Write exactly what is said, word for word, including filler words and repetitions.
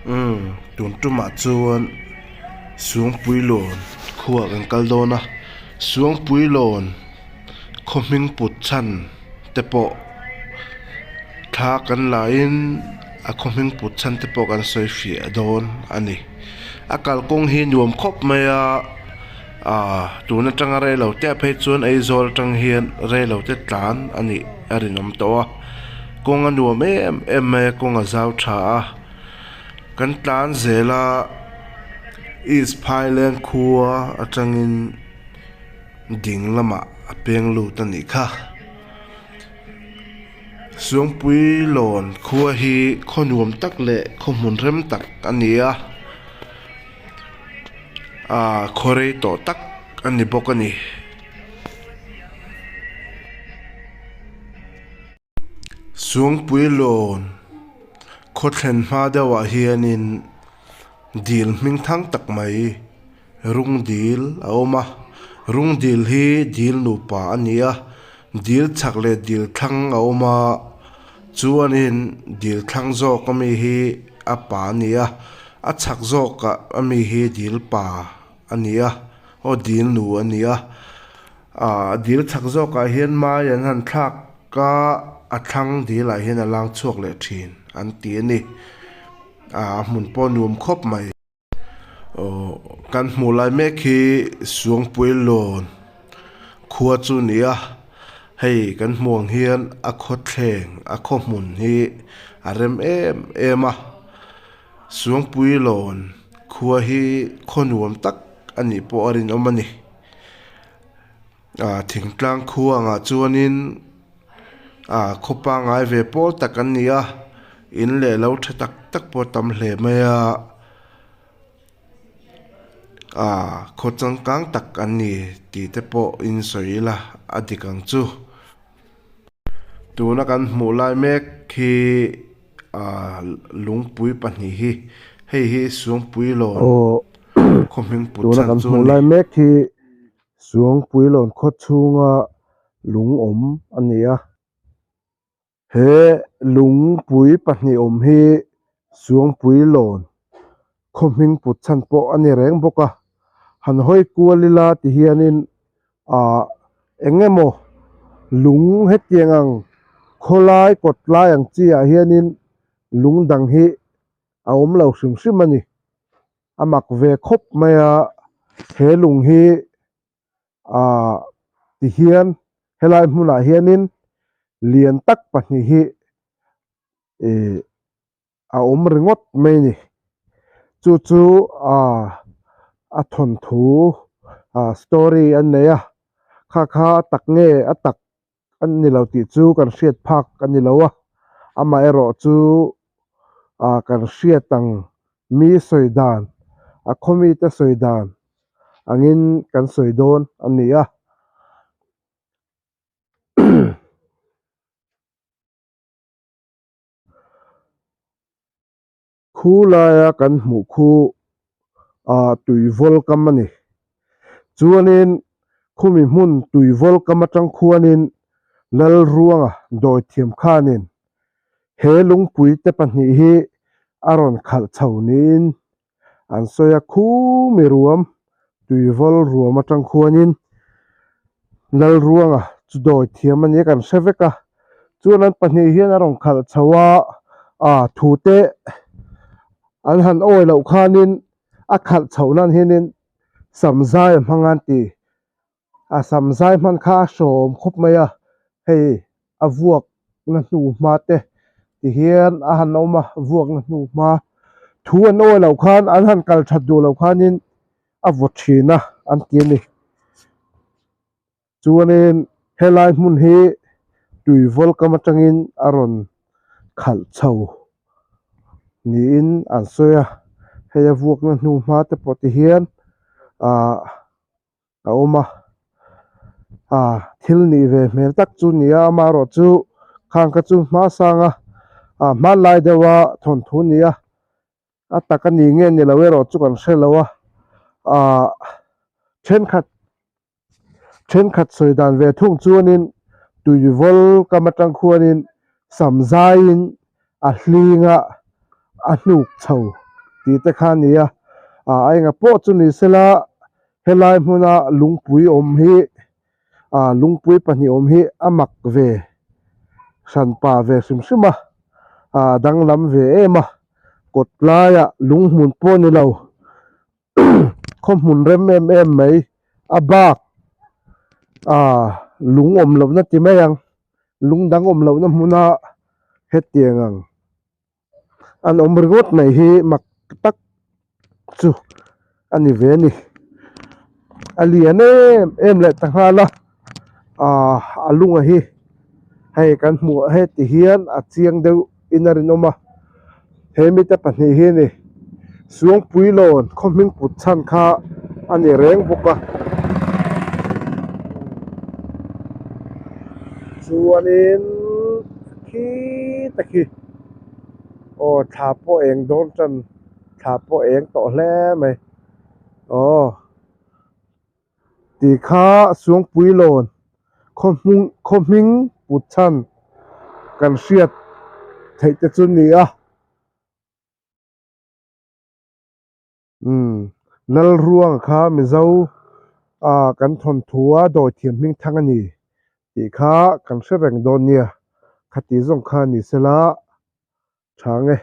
Um, tun ṭuma chuan Suangpui Lawn khuaa kan kal dawn a. Suangpui Lawn khaw hming put chhan te pawh thla kan la in, a khaw hming put chhan te pawh kan sawi fiah dawn a ni. A kalkawng hi nuam khawp mai a, a, tun aṭanga rei lo te a phei chuan Aizawl aṭang hian rei lo te tlan a nih a rinawm tawh a. Kawng a nuam em em mai a, kawng a zau ṭha a. Kan tlan zel a, East Phaileng khua aṭangin ding lamah a peng lut a nih kha. Suangpui Lawn khua hi khaw nuam tak leh khaw hmun rem tak a ni a, a, khaw rei tawh tak a ni bawk a ni. Suangpui Lawn khaw thlen hma deuhah hianin dil hmingthang tak mai, Rungdil a awm a. Rungdil hi dil nupa a ni a, dil chhak leh dil thlang a awm a. Chuanin dil thlang zawk ami hi a pa a ni a, a chhak zawk a, ami hi dil pa a ni a, aw, dil nu a ni a. A, dil chhak zawkah hian mai an han thlak a, a thlang dilah hian a lang chhuak leh ṭhin an ti a ni. A, a hmun pawh nuam khawp mai. Aw, kan hmuh lai mek hi Suangpui Lawn khua chu ni a, hei kan hmuh ang hian a khaw thleng, a khaw hmun hi a rem em em a. Suangpui Lawn khua hi khaw nuam tak a nih pawh a rinawm a ni. A, thingtlang khua angah chuanin, a, khaw pangngai ve pawl tak an ni a, in leh lo ṭha tak tak pawh tam hle mai a, a, khaw changkang tak an ni tih te pawh in sawi ila a dik ang chu. Tuna kan hmuh lai mek hi, a, lungpui pahnih hi, hei hi Suangpui Lawn khaw hming put chhan chu a ni. Tuna kan hmuh lai mek hi Suangpui Lawn khaw chhunga lung awm a ni a. He lungpui pahnih awm hi Suangpui Lawn khaw hming put chhan pawh a ni reng bawk a. Han hawi kual ila ti hianin, a, eng emaw lung hetiang ang khawlai kawtlai ang chiah hianin lung dang hi a awm lo hrim hrim a ni. A mak ve khawp mai a, he lung hi, a, ti hian helai hmunah hianin lian tak pahnih hi, e, a awm ringawt mai ni. Chu chu, a, a thawnthu, a, story an nei a, kha kha a tak nge a tak an ni lo tih chu kan hriat phak a ni lo a, amaherawhchu, a, kan hriat ang mi sawi dan, a khaw mite sawi dan angin kan sawi dawn a ni a. Khu laia kan hmuh khu, a, Tuivawl kam a ni. Chuanin khumi hmun Tuivawl kam aṭang khuanin Lalruanga dawithiam khanin he lungpui te pahnih hi a rawn khalh chho niin an sawi a, khumi ruam, Tuivawl ruam aṭang khuanin Lalruanga chu dawithiam a nia kan hre vek a. Chuan an pahnih hian a rawn khalh chho a, a, thu te an han awi loh khanin a khalh chhoh nan hianin samzai a hmang an ti. A samzai hman kha a hrawm khawp mai a, hei a vuakna hnu hma te ti hian a han awm a, vuakna hnu hma thu an awi loh khan, an han kal ṭhat duh loh khanin a vaw ṭhin a an ti a ni. Chuanin helai hmun hi Tuivawl kam aṭangin a rawn khalh chho niin an sawi a, hei a vuakna hnu hma te pawh ti hian, a, a awm a, a, thil nih ve hmel tak chu ni a, amaherawhchu khang kha chu hma sanga, a, hmanlai deuha thawnthu ni a, a tak a ni nge ni lo erawh chu kan hre lo a, a, ṭhenkhat, ṭhenkhat sawi dan ve thung chuanin Tuivawl kam aṭang khuanin samzaiin a hlinga a hnuk chho ti te kha ni a. A, a inga pawh chu ni sela, helai hmuna lungpui awm hi, a, lungpui pahnih awm hi a mak ve, hranpa ve hrim hrim a, a, danglam ve em a, kawt laia lung hmun pawh ni lo, khaw hmun rem em em mai, a bak, a, lung awm lo na ti mai ang, lung dang awm lo na hmuna hetiang ang an awm ringawt mai hi mak tak chu a ni ve ni. A lian em em leh ta nghal a, a, a lung a hi hei kan hmu a, heti hian a chiang deuh in a rinawm a. He mite pahnih hi ni, Suangpui lawn khaw hming put chhan kha a ni reng bawk a. Chuanin khi ta khi, aw, thla pawh eng dawn tan, thla pawh eng tawh hle mai. Aw, ti kha Suangpui lawn khaw hming, khaw hming put chhan kan hriat theih te chu ni a. Hmm. Lalruang kha Mizo, a, kan thawnthu a, Dawithiam hming thang a ni tih kha kan hre reng dawn nia. Khati zawng kha ni sela, ṭha nge.